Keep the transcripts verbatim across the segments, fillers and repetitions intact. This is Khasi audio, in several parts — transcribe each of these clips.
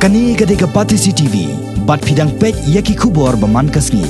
Kane ka dei ka Batesi T V, bad phi dang peit ïa ki khubor ba man ka sngi.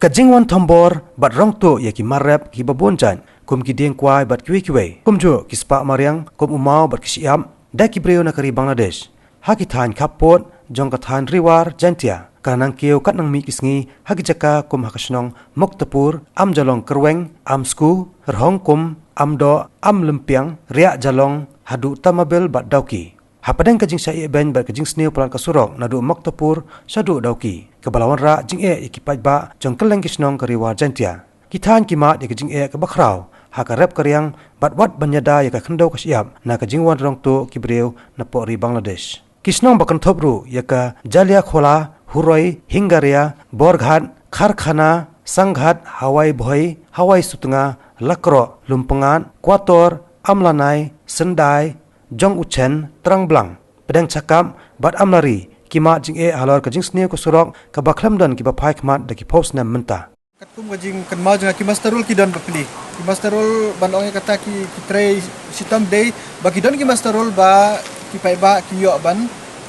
Ka jingwan thombor bad rong tuh ïa ki mar rep kiba bun jait, kum ki dieng kwai bad kiwei kiwei, kumjuh ki spah mariang kum u maw bad ki shyiap, da ki briew na ka ri Bangladesh. Ha ki thaiñ khappud jong ka thaiñ Ri War Jaintia, ka nang kiew kat nang mih ki sngi ha ki jaka kum ha ka shnong Muktapur, Amjalong Kyrweng, Amsku, Rhongkum, Amdoh, Amlympiang, Riahjalong, haduh Tamabil bad Dawki. Hapdeng ka jingshah ïehbein bad ka jingsniew palat ka surok naduh Muktapur shaduh Dawki, kaba la wanrah jingeh ïa ki paidbah jong kylleng ki shnong ka Ri War Jaintia. Ki thaiñ ki mad ïa ka jingeh kaba khraw ha ka rep ka riang bad wat ban ïada ïa ka khyndew ka shyiap na ka jingwan rong tuh ki briew napoh ri Bangladesh. Ki shnong ba kynthup ruh ïa ka Jaliakhola, Huroi, Hingaria, Borghat, Kharkhana, Sanghat, Hawai Bhoi, Hawai Sutnga, Lakroh, Lumpngat, Kwator, Amlanai, Sendai, Jong Uchen, Trangblang, Pdeng Chakap bad Amlari, ki mad jingeh halor ka jingsniew ka surok kaba khlem don kiba phai khmat da ki phew snem mynta. Katkum ka jingkynmaw jong nga, ki muster roll ki don bapli. Ki muster roll ban ong ïa kata ki, ki trei shitom dei ba ki don ki muster roll ba ki paidbah ki ïoh ban,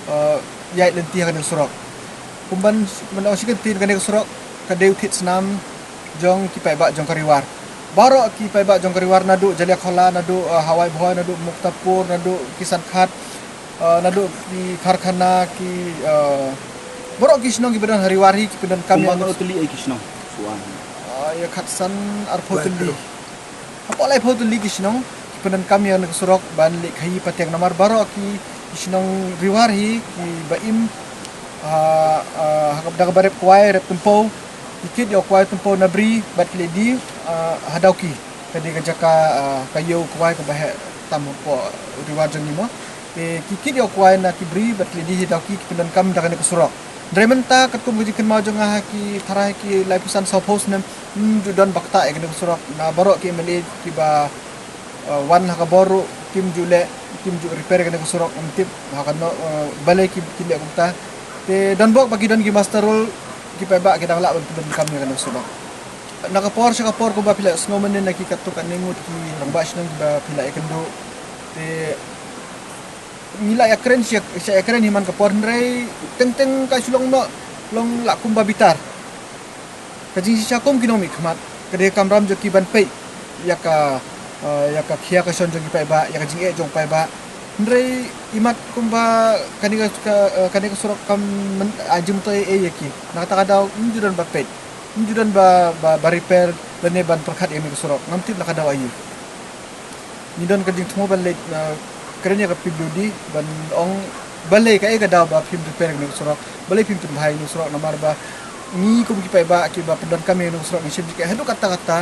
eh, ïaid lynti ha kane ka surok. Kum ban, ban ong shi kyntien, kane ka surok ka dei u thied snam jong ki paidbah jong ka Ri War. Baroh ki paidbah jong ka Ri War naduh Jaliakhola, naduh, eh, Hawai Bhoi, naduh Muktapur, naduh ki Sanghat, eh, naduh ki Kharkhana, ki, eh, baroh ki shnong kiba don ha Ri War hi ki pyndonkam ïa. Kumba katno tylli ei ki shnong? Suan. Eh, ïa khatsan arphew tylli. Hapoh laiphew tylli ki shnong ki pyndonkam ïa kane ka surok ban leit khaïi pateng, namar baroh ki, ki shnong Ri War hi kiba im, ah, ah, ha ka, da kaba rep kwai rep tympew, ki kit ïa u kwai tympew na bri bad ki leit die, ah, ha Dawki. Ka dei ka jaka, ah, ka ïew kwai kaba heh tam hapoh Ri War jong ngi mo. Te ki kit ïa u kwai na ki bri bad ki leit die ha Dawki, ki pyndonkam da kane ka surok. Hynrei mynta katkum ka jingkynmaw jong nga, ha ki tharai ki laiphew san sawphew snem, ym ju don ba ktah ïa kane ka surok. Na baroh ki M L A kiba, eh, wan ha ka bor ruh kim ju leh, kim ju repair ïa kane ka surok, ngam tip ha kano, eh, balei ki, ki leh kumta. Te don bok ba ki don ki muster roll, ki paidbah ki dang lah ban pyndonkam ïa kane ka surok. Na ka por sha ka por kumba phi la sngew mynne, na ki katto katne ngut ki rangbah shnong kiba phi la ïakynduh. Te ngi la ïakren, sha, sha ïakren hi man ka por, hynrei teng teng ka shu long noh, long lah kumba bitar. Ka jingshisha kum ki nongmihkhmat ka dei ka kamram jong ki ban peit ïa ka, eh, ïa ka khia ka shon jong ki paidbah, ïa ka jingeh jong paidbah. Hynrei imat kumba kane ka, ka, eh, kane ka surok kam myn-, ai jingmyntoi ei ei ïa ki. Na kata ka daw ym ju don ba peit, ym ju don ba, ba, ba repair lane ban pyrkhat ïa kane ka surok. Ngam tip na ka daw aïu. Ngi don ka jingthmu ban leit, uh, kren ïa ka P W D ban ong balei, kaei ka daw ba phim repair ïa kane ka surok, balei phim pynbha ïa kane ka surok, namar ba ngi kum ki paidbah kiba pyndonkam ïa kane ka surok ngi shim jingeh haduh katta katta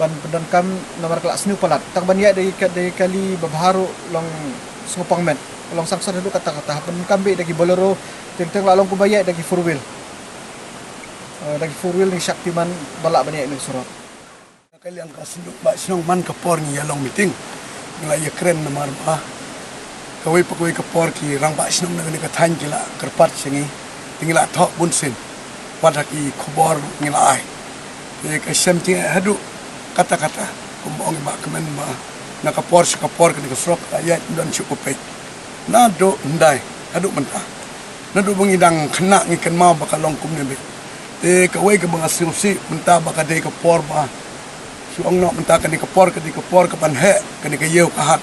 ban pyndonkam, namar ka la sniew palat. Tang ban ïaid da ki ka, da ki kali babha ruh long sngewpang met, long sangsot haduh katta katta. Pyndonkam beit da ki Bolero, teng teng la long kumba ïaid da ki four wheel. Uh, da ki four wheel ngi shakti man ba lah ban ïaid ïa kane ka surok. Ka liang ka Synduk Bah Shnong, man ka por ngi ïa long meeting, ngi la ïakren namar ba kawei pa kawei ka por ki rangbah shnong na kane ka thaiñ ki la kyrpad sha ngi, te ngi la thoh bunsien, wat ha ki khubor ngi la ai. Te ka shem jingeh haduh katta katta, kumba ong i Bah Kmen ba na ka por sha ka por kane ka surok ka ïaid ym don shuh ba peit. Naduh hyndai haduh mynta. Naduh ba ngi dang khynnah ngi kynmaw ba ka long kumne beit. Te kawei kaba nga sngewsih mynta ba ka dei ka por ba shu ong noh mynta, kane ka por ka dei ka por kaban heh kane ka ïew ka hat.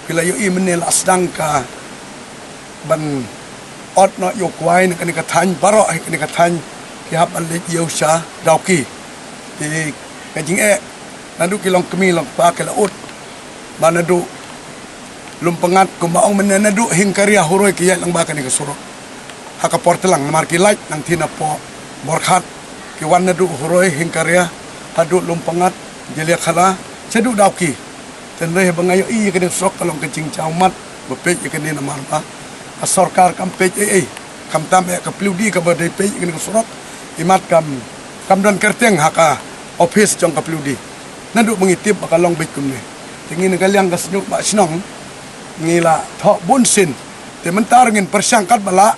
Phi la ïohi mynne la sdang ka ban ot noh ïa u kwai na kane ka thaiñ, baroh hi kane ka thaiñ ki hap ban leit ïew sha Dawki. Te ka jingeh naduh ki longkmie longkpa ki la ud ba naduh Lumpngat kumba ong mynne, naduh Hingkaria Huroi ki ïaid lang ba kane ka surok ha ka por tlang, namar ki lait nangtei napoh Borkhat, ki wan naduh Huroi, Hingkaria, haduh Lumpngat, Jaliakhala, shaduh Dawki. Te hynrei haba nga ïohi ïa kane ka surok ka long ka jingjaw mat ba peit ïa kane, namar ba ka sorkar kam peit ei ei. Khamtam eh ka P W D kaba dei peit ïa kane ka surok, imat kam, kam don kyrteng ha ka ophis jong ka P W D. Naduh ba ngi tip ba ka long beit kumne, te ngi na ka liang ka Synduk Bah Shnong ngi la thoh bunsien. Te mynta ruh ngin pyrshang katba lah,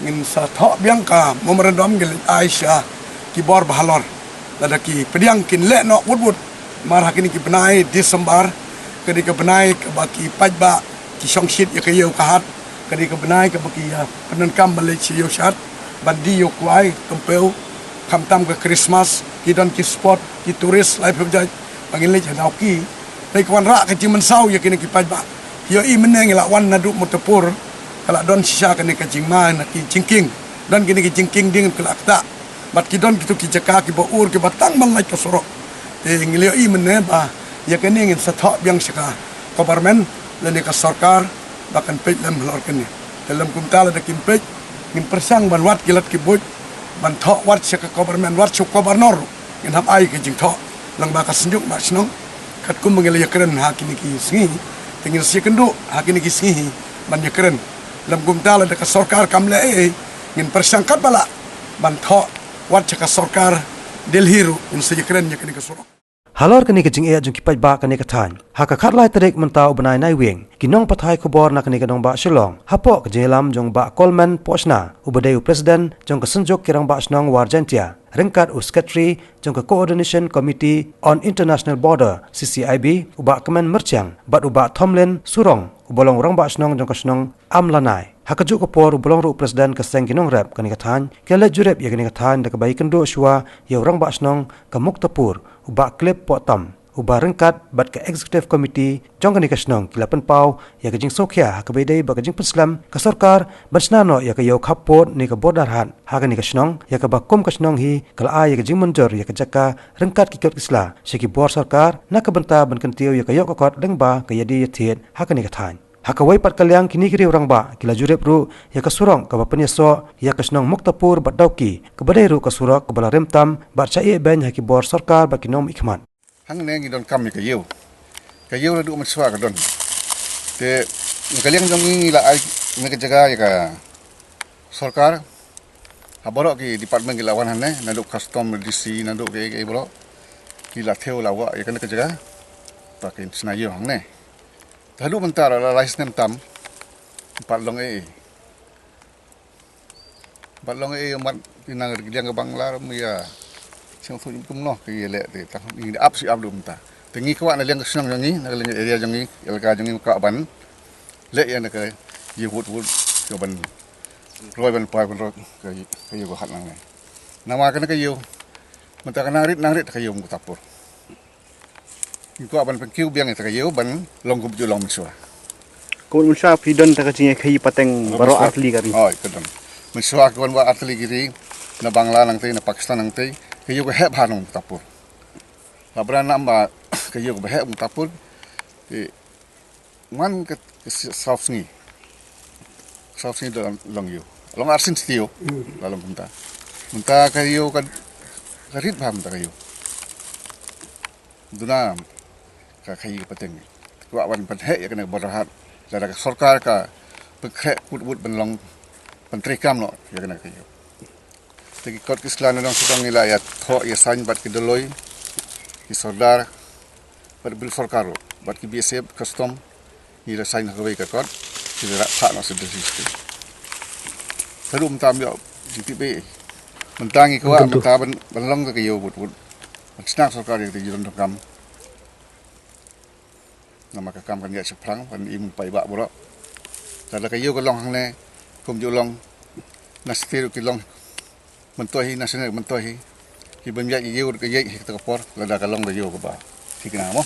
ngin sa thoh biang ka memorandum, ngin leit ai sha ki bor ba halor. Lada ki pdiang kin leh noh wut wut. Mar ha kine ki bnai December, kane ka bnai kaba ki paidbah ki shongshit ïa ka ïew ka hat, Ka dei ka bnai kaba ki ïa pyndonkam ban leit sha ïew shad, ban die ïew kwai, kynpew, khamtam ka Christmas, ki don ki spot, ki tourist, lai phew jait, ba ngin leit ha Dawki. Leit ka wanrah ka jingmynsaw ïa kine ki paidbah. Ïohi mynne ngi la wan naduh Muktarpur, ka la don shisha kane ka jingma na ki jingkieng. Don kine ki jingkieng dieng ka la ktah. Bad ki don kito ki jaka kiba ur kiba tang ban lait ka surok. Te ngi la ïohi mynne ba ïa kane ngin sa thoh biang sha ka government lane ka sorkar ba kan peit lem halor kane. Te lym kumta lada kim peit ngin pyrshang ban wad ki lad ki buit ban thoh wad sha ka government, wad sha u governor. Ngin hap ai ka jingthoh lang ba ka Synjuk Rangbah Shnong. Katkum ba ngi la ïakren ha kine ki sngi, te ngin sa ïakynduh ha kine ki sngi hi ban ïakren. Lym kumta lada ka sorkar kam leh ei ei, ngin pyrshang katba lah ban thoh wad sha ka sorkar Delhi ruh, ngin sa ïakren ïa kane ka surok. Halor kane ka jingeh jong ki paidbah kane ka thaiñ, ha ka khatlai tarik mynta u bnai Naiwieng, ki nongpathai khubor na kane ka nongbah Shillong, hapoh ka jingïalam jong Bah Coleman Pohshna, uba dei u president jong ka Synjuk ki Rangbah Shnong War Jaiñtia, ryngkat u secretary jong ka Coordination Committee on International Border, C C I B, u Bah Kmen Myrchiang bad u Bah Thomlin Surong, uba long u Rangbah Shnong jong ka shnong Amlanai. Ha kajuh ka por, uba long ruh u president ka seng ki nongrep kane ka thaiñ, ki la leit jurip ïa kane ka thaiñ da kaba ïakynduh shuwa ïa u Rangbah Shnong ka Muktarpur, u Bah Clip Pohtam, uba ryngkat bad ka executive committee jong kane ka shnong ki la pynpaw ïa ka jingsngewkhia ha kaba ïadei bad ka jingpynslem ka sorkar ban shna noh ïa ka ïew khappud ne ka border haat ha kane ka shnong, ïa kaba kum ka shnong hi ka la ai ïa ka jingmynjur ïa ka jaka ryngkat ki kot ki sla sha ki bor sorkar na ka bynta ban kyntiew ïa ka ïoh ka kot lyngba ka ïadie ïathied ha kane ka thaiñ. Ha kawei pat ka liang, kine ki riew rangbah ki la jurip ruh ïa ka surok kaba pynïasoh ïa ka shnong Muktarpur bad Dawki, kaba dei ruh ka surok kaba la rem tam bad shah ïehbeiñ ha ki bor sorkar bad ki nongmihkhmat. Hangne ngi donkam ïa ka ïew. Ka ïew naduh mynshuwa ka don. Te na ka liang jong ngi ngi la ai na ka jaka ïa ka sorkar. Ha baroh ki department ki la wan hangne, naduh custom, D C, naduh ki, ki baroh. Ki la thew la wah ïa kane ka jaka. Ta kin shna ïew hangne. Te haduh mynta la lai snem tam. Pat long ei ei. Pat long ei ei mat ina liang ka Bangla ram ïa. Sing thu kum noh ki leh te tang ngi ap shi ap haduh mynta. Te ngi kwah na liang ka shnong jong ngi, na liang ka area jong ngi, elaka jong ngi kwah ban leh ïa na ka ïew wut wut ïa ban roi ban pai ban roi ka ïew ka hat nangne. Namar kane ka ïew mynta ka nang rit nang rit ka ïew Muktarpur. Ngi kwah ban pynkiew biang ïa ka ïew ban long kumjuh long mynshuwa. Kumjuh mynshuwa phi don ta ka jingïakhaïi pateng baroh artylli ka ri. Hooid, ka don. Mynshuwa ki wan baroh artylli ki ri, na Bangla nangtei, na Pakistan nangtei, ka ïew ka heh bha na Muktarpur. La bra nam ba ka ïew ka ba heh Muktarpur. Te man ka, ka si-, saw sngi. Saw sngi da long ïew. Long arsien stiew. Hmm. La long kumta. Mynta ka ïew ka, ka rit bha mynta ka ïew. Duna ka khaïi ka pateng. Kwah ban pynheh ïa kane ka border haat. Lada ka sorkar ka pynkhreh kut wut ban long ban treikam noh ïa kane ka ïew. Te ki kot ki sla na dong sdang ngi la ïa thoh ïa sign bad ki doloi, ki sordar, bad bill sorkar ruh, bad ki B S F, custom, ngi la sign ha kawei ka kot, ki la rah phah noh sa Delhi state. Haduh mynta ym ïoh jingtip ei ei. Mynta ngi kwah mynta ban, ban long ka ïew wut wut. Ban shna sorkar ïa ka jingdonkam. Namar ka kam kan ïaid shaphrang ban im paidbah baroh. Lada ka ïew ka long hangne kumjuh long, na state ruh ki long myntoi hi, na shnong myntoi hi. Ki bym ïaid ïew ruh ka ïaid hi kata ka por, lada ka long ka ïew kaba thikna mo.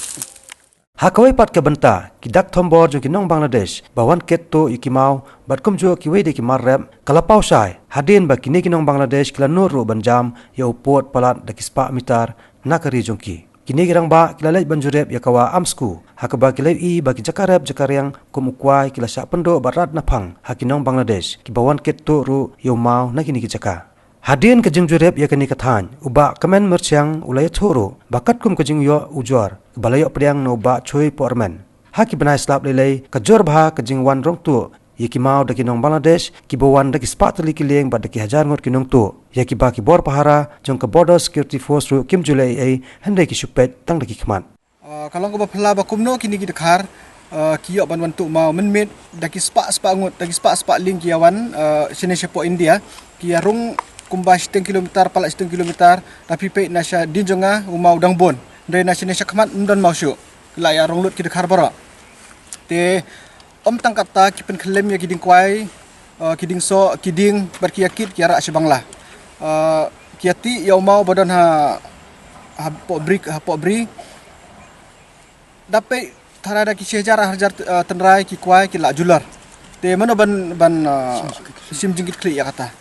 Ha kawei pat ka bynta, ki dak thombor jong ki nong Bangladesh ba wan kit tuh ïa ki maw bad kumjuh kiwei de ki mar rep ka la paw shai, hadien ba kine ki nong Bangladesh ki la nud ruh ban jam ïa u pud palat da ki spah mitar na ka ri jong ki. Kine ki rangbah ki la leit ban jurip ïa ka Wah Amsku, ha kaba ki la ïohi ba ki jaka rep jaka riang kum u kwai ki la shah pynduh bad rat naphang ha ki nong Bangladesh kiba wan kit tuh ruh ïa u maw na kine ki jaka. Hadien ka jingjurip ïa kane ka thaiñ, u Bah Kmen Myrchiang u la ïathuh ruh ba katkum ka jingïoh ujor ba la ïoh pdiang na u Bah Chui Pohrmen ha ki bnai slap lei lei, ka jur bha ka jingwan rong tuh ïa ki maw da ki nong Bangladesh kiba wan da ki spah tylli ki lieng bad da ki hajar ngut ki nongtuh, ïa kiba ki bor pahara jong ka Border Security Force ruh kim ju leh ei ei, hynrei ki shu peit tang da ki khmat. Ah, ka long kaba phylla ba kumno kine ki dkhar, ah, ki ïoh ban wan tuh maw mynmiet da ki spah spah ngut, da ki spah spah lieng ki ïa wan, ah, shane shapoh India, ki ïa rung kumba shiteng kilometer, palat shiteng kilometer, da phi peit na sha dien jong nga u maw dang bun, hynrei na shane shakhmat ym don maw shuh, la ïa rung lut ki dkhar baroh. Te Ym tang katta, ki pynkhyllem ïa ki dieng kwai, uh, ki dieng soh, ki dieng, bad ki ïakit ki ïarah sha Bangla. Uh, ki ïatih ïa u maw ba don ha, ha pohbri, ha pohbri. Da peit tharai da ki shi hajar, ar hajar, uh, tynrai ki kwai ki la julor. Te mano ban, ban, uh, shim jingkitkhlieh ïa kata?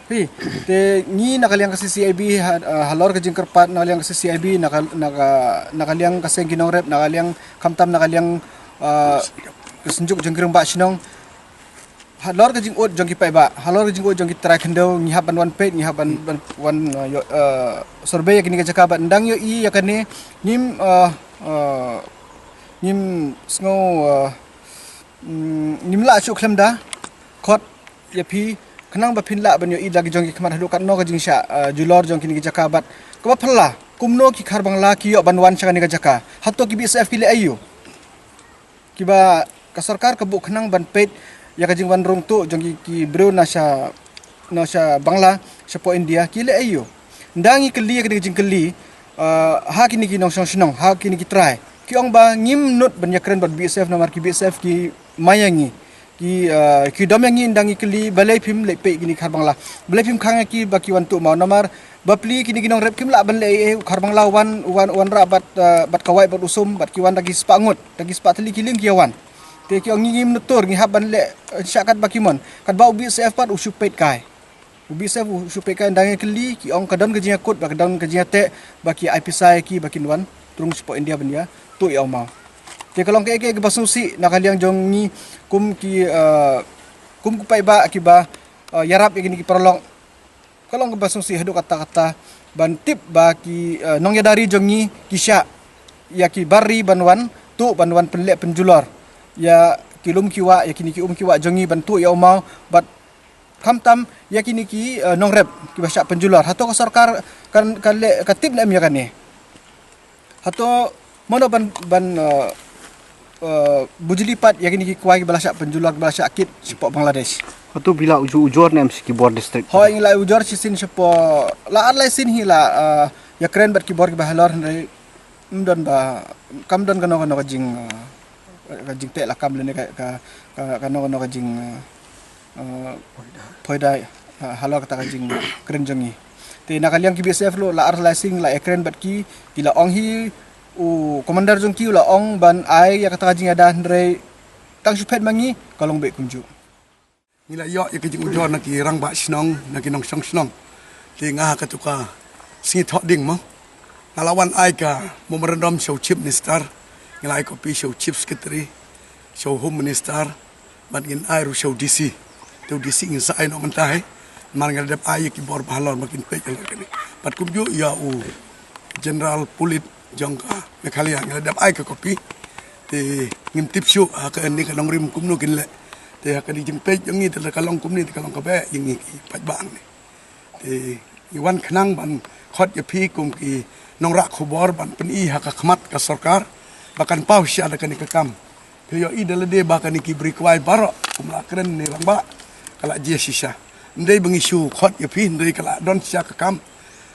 Phi, te ngi na ka liang ka C C I B, ha, uh, halor ka jingkyrpad na ka liang ka C C I B, na ka, na ka, na ka liang ka seng ki nongrep, na ka liang, khamtam na ka liang, uh, ka synjuk jong ki rangbah shnong. Halor ka jingud jong ki paidbah, halor ka jingud jong ki trai khyndew, ngi hap ban wan peit, ngi hap ban, ban wan, uh, ïoh, uh, survey ïa kane ka jaka, bad ynda ngi ïohi ïa kane, ngim, uh, uh, ngim sngew, uh, mm, ngim lah shuh khlem da khot ïa phi, khnang ba phin lah ban ïohi da ki jong ki khmat haduh katno ka jingshah, uh, julor jong kine ki jaka, bad kaba phylla, kumno ki Khar Bangla ki ïoh ban wan sha kane ka jaka? Hato ki B S F ki leh aïu? Kiba ka sorkar ka buh khnang ban peit ïa ka jingwan rung tuh jong ki, ki briew na sha, na sha Bangla, shapoh India, ki leh aïu? Ynda ngi kylli ïa kine ki jingkylli, uh, ha kine ki nongshong shnong, ha kine ki trai, ki ong ba ngim nud ban ïakren bad B S F namar ki B S F ki mai ïa ngi. Ki, uh, ki dom ïa ngi ynda ngi kylli, balei phim leit peit kine ki Khar Bangla? Balei phim khang ïa ki ba ki wan tuh maw? Namar bapli kine ki nongrep kim lah ban leh ei ei, u Khar Bangla u wan, u wan, u wanrah bad, uh, bad ka wait bad u sum, bad ki wan da ki spah ngut, da ki spah tylli ki lieng ki ïa wan. Te ki ong ngi ngim nud tur, ngi hap ban leh, uh, shah kat ba ki mon. Katba u B S F pat u shu peit kai. U B S F u shu peit kai, ynda ngi kylli, ki ong ka don ka jingïakut, ba ka don ka jingïateh, ba ki ai pisa ïa ki, ba kin wan, rung shapoh India ban ïa tuh ïa u maw. Te ka long kaei kaei kaba sngewsih na ka liang jong ngi kum ki, uh, kum ki paidbah kiba, uh, ïarap ïa kine ki paralok. Ka long kaba sngewsih haduh katta katta ban tip ba ki, uh, nongïada ri jong ngi ki shah ïa ki bar ri ban wan tuh, ban wan pynleh pynjulor ïa ki lum ki wah, ïa kine ki um ki wah jong ngi ban tuh ïa u maw, bad khamtam ïa kine ki, uh, nongrep kiba shah pynjulor. Hato ka sorkar kan, kan leh, ka tip ne em ïa kane? Hato mano ban, ban, uh, uh, bujli pat ïa kine ki kwai kiba la shah pynjulor, kiba la shah kit shapoh Bangladesh? Hato phi la ujor, ujor ne em sha ki bor district? Hooid, ngi la ujor shisien shapoh, la ar lai sien hi la, uh, ïakren bad ki bor kiba halor, hynrei ym don ba, kam don kano kano ka jing, uh, ka jingteh lakam lane ka, ka, ka, kano kano ka jing, uh, uh, phoida, uh, halor kata ka jingkren jong ngi. Te na ka liang ki B S F ruh la ar lai sien la ïakren bad ki, ki la ong hi, u commander jong ki u la ong ban ai ïa kata ka jingïada, hynrei tang shu phet ma ngi, ka long beit kumjuh. Ngi la ïoh ïa ka jingujor na ki rangbah shnong, na ki nongshong shnong. Te nga ha katu ka sngi Thohdieng mo, nga la wan ai ka memorandum sha u Chief Minister, nga la ai copy sha u Chief Secretary, sha u Home Minister, bad ngin ai ruh sha u D C. Te u D C ngin sa ai noh mynta hi. Namar nga la dep ai ïa ki bor ba halor ba kin peit halor kane. Bad kumjuh ïa u General Police jong ka Meghalaya, nga la dep ai ka copy. Te ngim tip shuh ha kane ka nongrim kumno kin leh. Te ha kane ka jingpeit jong ngi te lada ka long kumne te ka long kaba eh ïa ngi ki paidbah hangne. Te ngi wan khnang ban khot ïa phi kum ki nongrah khubor ban pyni ha ka khmat ka sorkar ba kan paw shisha da kane ka kam. Phi ïohi da lade ba kane ki bri kwai baroh kum la kren ne rangbah, ka la jia shisha. Ym dei ba ngi shu khot ïa phi, hynrei ka la don shisha ka kam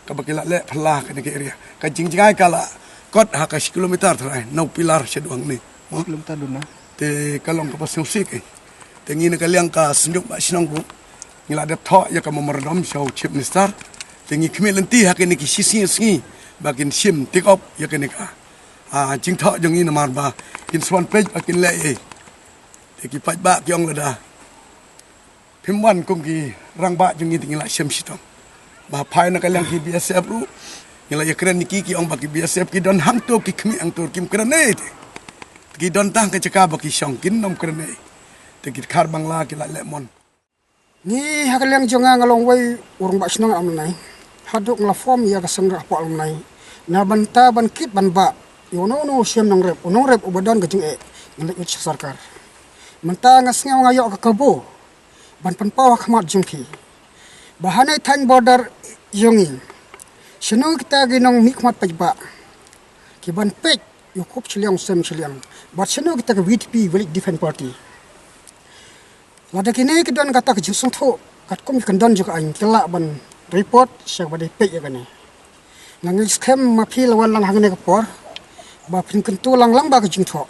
kaba ki la leh phylla kane ka area. Ka jingjngai ka la kot ha ka shi kilometer tharai na u pilar shaduh hangne. Mo? Shi kilometer duna. Te ka long kaba sngewsih. Te ngi na ka liang ka Synjuk Bah Shnong ruh ngi la dep thoh ïa ka memorandum sha u Chief Minister. Te ngi khmih lynti ha kine ki shi sngi sngi ba kin shim take up ïa kane ka, ah, jingthoh jong ngi namar ba kin sa wan peit ba kin leh ei. Te ki paidbah ki ong lada phim wan kum ki rangbah jong ngi te ngi la shem shitom. Ba phai na ka liang ki B S F ruh ngi la ïakren ïa ki, ki ong ba ki B S F ki don hangto, ki khmih hangto, kim kren ei te. Ki don tang ka jaka ba ki shong, kin ym kren ei. Te ki Khar Bangla ki la leh mon. Ngi ha ka liang jong nga, nga long uwei u rangbah shnong alumni. Haduh nga la form ïa ka seng hapoh alumni na bynta ban kit ban bah ïa uno uno u shem nongrep, u nongrep uba don ka jingeh, ngan leit wad sha sorkar. Mynta nga sngew nga ïoh ka kabu ban pynpaw ha khmat jong phi ba hangne thaiñ border jong ngi, shano kita ki nongmihkhmat paidbah ki ban peit ïa u kup shiliang sem shiliang, bad shano kita ka V D P, Village Defence Party? Lada kine ki don kata ka jingsngewthuh katkum ki kyndon jong ka aiñ, ki lah ban report sha kaba dei peit ïa kane. Nga ngeit skhem ma phi la wan lang hangne ka por ba phin kyntu lang lang ba ka jingthoh.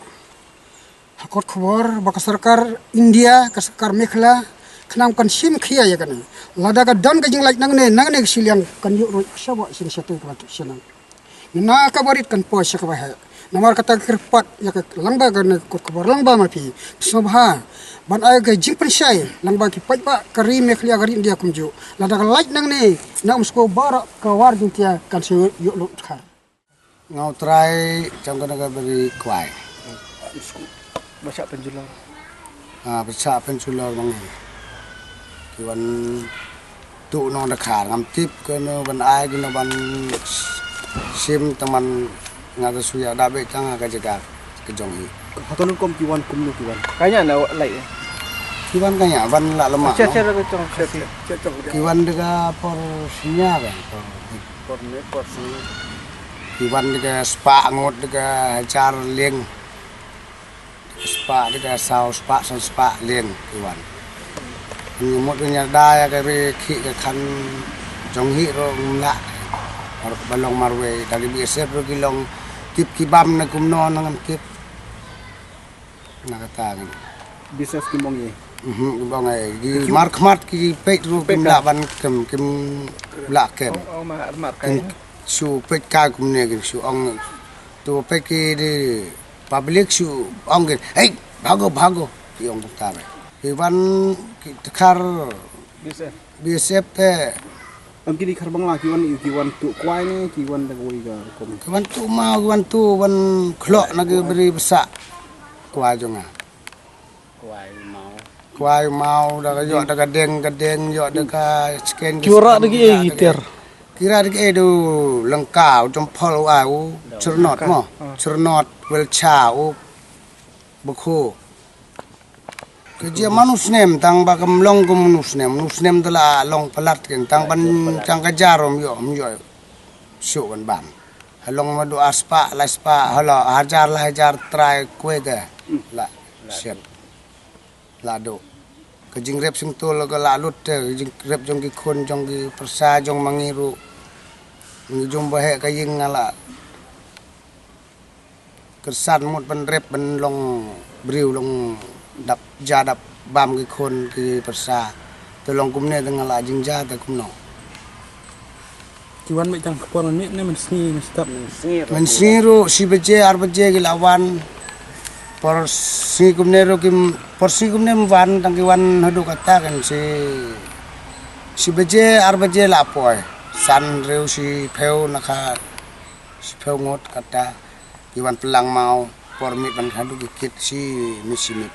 Ha kot khubor ba ka sorkar India, ka sorkar Meghalaya, khnang kan shim khia ïa kane. Lada ka don ka jinglait nangne, nangne ka shiliang kan ïoh ruh shawa shin shatei ka batu shanang. Na ka barit kan poi sha ka baheh. Namar kata ka kyrpad ïa ka lyngba kane ka kot khubor lyngba ma phi. Sngewbha ban ai ka jingpynshai lyngba ki paidbah ka ri Meghalaya ka ri India kumjuh. Lada ka lait nangne na um sku barak ka war jingtia kan sa ïoh lut khar. Nga u trai jong kane ka bri Kwai. Ba shah pynjulor. Ah, ba shah pynjulor ba ngi. Ki wan tuh nongdkhar ngam tip kano ban ai kano ban shim tang ban nga ka shu ïa da beit tang ha ka jaka ka jong hi. Ha kano rukom ki wan kumno ki wan? Kane na lai. Ki wan kane ban la lama. Acha, acha, la ka jong, acha, acha. Ki wan da ka por snia ka por. Por ne por snia. Ki wan da ka spah ngut da ka hajar lieng. Spah da ka saw spah san spah lieng ki wan. Ngi mut ngi da ïa ka ri khih ka khan jong hi ruh ngim lah. Mar ba long marwei da ki B S F ruh ki long tip ki bam na kumno na ngam tip. Na kata ngi. B S F ki mong ye. Mhm, ki mong ye. Ki mar khmat ki peit ruh kim lah ban kem, kim lah kem. Oh, oh, mar, mar kai. Kim shu peit kai kumne kim shu ong tu peit ki di public shu ong ki, "Hey, bhago, bhago." Ki ong kumta ba. Ki wan ki tkhar B S F. B S F te. Ong ki di khar Bangla ki wan, ki wan tuh kwai ne ki wan da kawei ka rukom? Ki wan tuh maw, ki wan tuh wan khlok na ki bri bsa kwai jong nga. Kwai maw. Kwai maw da ka ïoh da ka deng, ka deng ïoh da ka chicken. Ki rah da ki ei ki ter? Ki rah da ki ei du lengka u jempol u ai u chernot mo. Chernot welcha u bakhu. Ka jia manu snem tang ba kam long kum manu snem, manu snem te la long palat ken tang ban tang ka jar um ïoh, um ïoh. Shu ban bam. Ha long ma du ar spah, lai spah, ha la hajar, lai hajar trai kwe te. La shet. La du. Ka jingrep singtul ka la lut te, ka jingrep jong ki khun, jong ki pyrsa, jong ma ngi ruh. Ngi jong ba heh ka ïing nga la kyrsan mut ban rep ban long briew long dap ja dap bam ki khun ki pyrsa. Te long kumne te nga la jingjia te kumno. Ki wan beit tang ka por mynmiet ne mynsngi mynstep? Mynsngi ruh shi baje ar baje ki la wan. Por sngi kumne ruh kim, por sngi kumne ym wan tang ki wan haduh kata kan shi, shi baje ar baje la poi. San riew shi phew na ka shi phew ngut kata. Ki wan pynlang maw por miet ban haduh ki kit shi miet shi miet.